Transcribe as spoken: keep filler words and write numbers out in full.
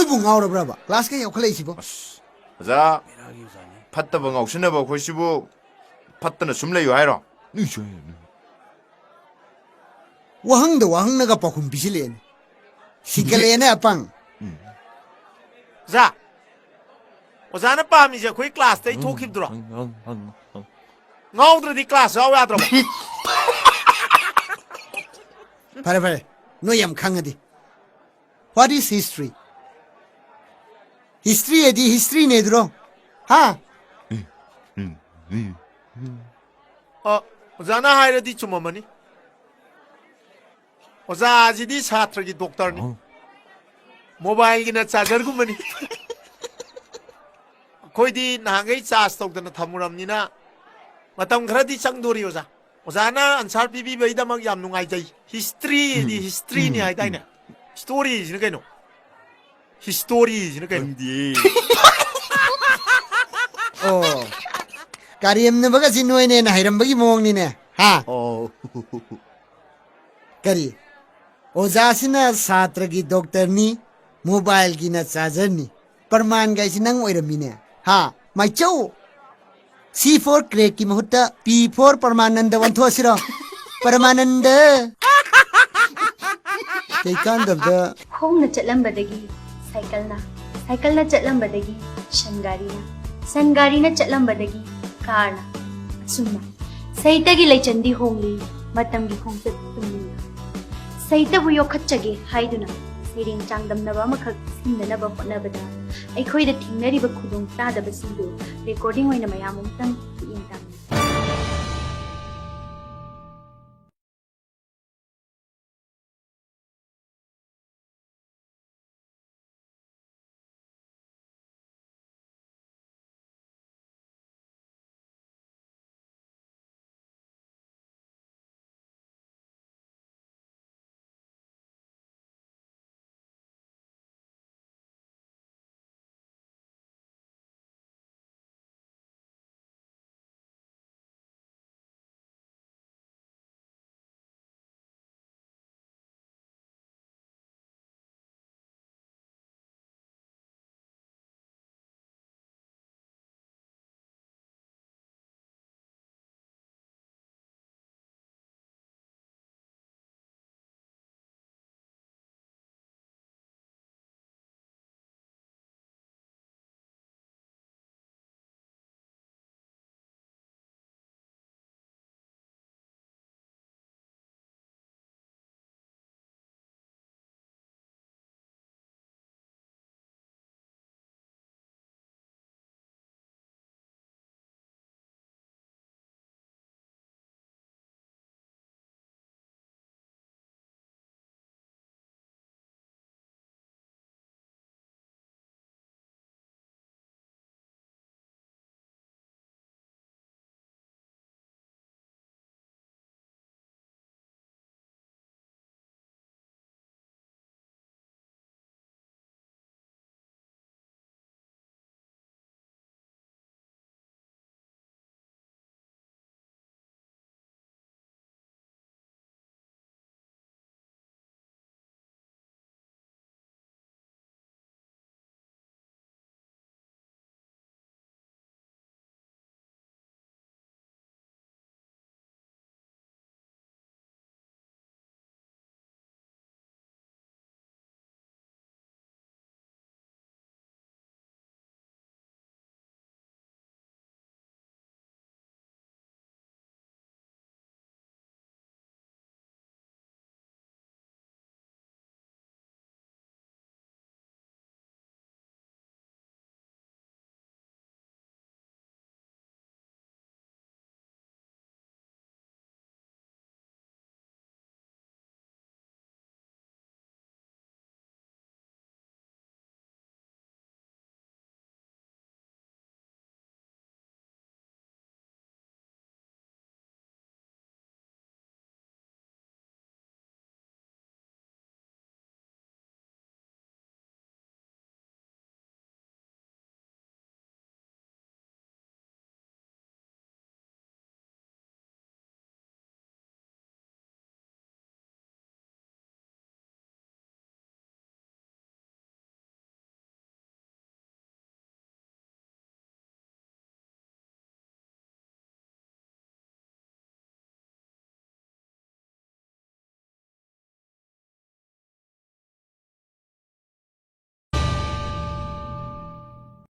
ꯕꯨ ꯉꯥꯎꯔꯕ꯭ꯔꯕ ꯀ꯭ꯂꯥꯁꯀ ꯌꯥꯎꯈꯠꯂꯛꯏꯁꯤꯕꯣ? ꯑꯣꯖꯥ, ꯐꯠꯇꯕ ꯉꯥꯎꯁꯤꯟꯅꯕ ꯑꯩꯈꯣꯏꯁꯤꯕꯨ ꯐꯠꯇꯅ ꯁꯨꯝ ꯂꯩꯌꯨ ꯍꯥꯏꯔꯣ? ꯋꯥꯍꯪꯗ ꯋꯥꯍꯪꯅꯒ ꯄꯥꯎꯈꯨꯝ ꯄꯤꯁꯤꯜꯂꯛꯑꯦꯅꯦ꯫ ꯁꯤꯒꯠꯂꯛꯑꯦꯅꯦ ꯑꯄꯪ꯫ ꯑꯣꯖꯥ, ꯑꯣꯖꯥꯅ ꯄꯥꯝꯃꯤꯁꯦ ꯑꯩꯈꯣꯏ ꯀ꯭ꯂꯥꯁꯇꯩ ꯊꯣꯛꯈꯤꯕꯗꯨꯔꯣ? ꯉꯥꯎꯗ꯭ꯔꯗꯤ ꯀ꯭ꯂꯥꯁ ꯌꯥꯎ ꯌꯥꯗ꯭ꯔꯕ? ꯐꯔꯦ ꯐꯔꯦ, ꯅꯣꯏ ꯌꯥꯝ ꯈꯪꯉꯗꯤ꯫ What is history? History ꯍꯥꯏꯗꯤ historyꯅꯦ ꯑꯗꯨꯔꯣ? ꯍꯥ? ꯑ, ꯑꯣꯖꯥꯅ ꯍꯥꯏꯔꯗꯤ ꯆꯨꯝꯃꯝꯃꯅꯤ꯫ ꯑꯣꯖꯥꯁꯤꯗꯤ ꯁꯥꯇ꯭ꯔꯒꯤ ꯗꯣꯛꯇꯔꯅꯤ꯫ ꯃꯣꯕꯥꯏꯜꯒꯤꯅ ꯆꯥꯔꯖꯔꯒꯨꯝꯕꯅꯤ꯫ ꯑꯩꯈꯣꯏꯗꯤ ꯅꯍꯥꯟꯈꯩ ꯆꯥꯔꯖ ꯇꯧꯗꯅ ꯊꯝꯃꯨꯔꯕꯅꯤꯅ ꯃꯇꯝ ꯈꯔꯗꯤ ꯆꯪꯗꯣꯔꯤ ꯑꯣꯖꯥ꯫ ꯑꯣꯖꯥꯅ ꯑꯟꯁꯥꯔ ꯄꯤꯕꯤꯕꯒꯤꯗꯃꯛ ꯌꯥꯝ ꯅꯨꯡꯉꯥꯏꯖꯩ꯫ ꯍꯤꯁꯇ꯭ꯔꯤꯗꯤ ꯍꯤꯁꯇ꯭ꯔꯤꯅꯤ ꯍꯥꯏꯗꯥꯏꯅꯦ? ꯍꯤꯁꯇꯣꯔꯤꯁꯤꯅ ꯀꯩꯅꯣ? ꯍꯤꯁꯇꯣꯔꯤꯁꯤꯅ ꯀꯩꯅꯣ? ꯑꯣ, ꯀꯥꯔꯦꯝꯅꯕꯒꯁꯤ ꯅꯣꯏꯅ ꯍꯦꯟꯅ ꯍꯩꯔꯝꯕꯒꯤ ꯃꯑꯣꯡꯅꯤꯅꯦ꯫ ꯍꯥ? ꯑꯣ꯫ ꯀꯔꯤ? ꯑꯣꯖꯥꯁꯤꯅ ꯁꯥꯇ꯭ꯔꯒꯤ ꯗꯣꯛꯇꯔꯅꯤ, ꯃꯣꯕꯥꯏꯜꯒꯤꯅ ꯆꯥꯔꯖꯔꯅꯤ꯫ ꯄ꯭ꯔꯃꯥꯟꯒꯥꯏꯁꯤ ꯅꯪ ꯑꯣꯏꯔꯝꯃꯤꯅꯦ꯫ ꯍꯥ? ꯃꯥꯏꯆꯧ! C for crackꯀꯤ ꯃꯍꯨꯠꯇ P for ꯄ꯭ꯔꯃꯥꯅꯟꯗ ꯑꯣꯟꯊꯣꯛꯑꯁꯤꯔꯣ? ꯄ꯭ꯔꯃꯥꯅꯟꯗ! ꯀꯩꯀꯥꯟꯗꯕꯗ ꯈꯣꯡꯅ ꯆꯠꯂꯝꯕꯗꯒꯤ ꯁꯥꯏꯀꯜꯅ, ꯁꯥꯏꯀꯜꯅ ꯆꯠꯂꯝꯕꯗꯒꯤ ꯁꯟ ꯒꯥꯔꯤꯅ, ꯁꯟ ꯒꯥꯔꯤꯅ ꯆꯠꯂꯝꯕꯗꯒꯤ ꯀꯥꯔꯅ, ꯑꯁꯨꯝꯅ ꯁꯍꯤꯇꯒꯤ ꯂꯩꯆꯟꯗꯤ ꯍꯣꯡꯂꯤ, ꯃꯇꯝꯒꯤ ꯈꯣꯡꯆꯠ ꯇꯨꯡ ꯏꯟꯅ꯫ ꯁꯍꯤꯇꯕꯨ ꯌꯣꯛꯈꯠꯆꯒꯦ ꯍꯥꯏꯗꯨꯅ ꯁꯩꯔꯦꯡ ꯆꯥꯡꯗꯝꯅꯕ ꯑꯃꯈꯛ ꯁꯤꯟꯅꯅꯕ ꯍꯣꯠꯅꯕꯗ ꯑꯩꯈꯣꯏꯗ ꯊꯦꯡꯅꯔꯤꯕ ꯈꯨꯗꯣꯡ ꯆꯥꯗꯕꯁꯤꯡꯗꯨ ꯔꯦꯀꯣꯔꯗꯤꯡ ꯑꯣꯏꯅ ꯃꯌꯥꯝ ꯑꯃꯨꯛꯇꯪ ꯃꯤꯠꯌꯦꯡ ꯇꯥꯡꯂꯤ꯫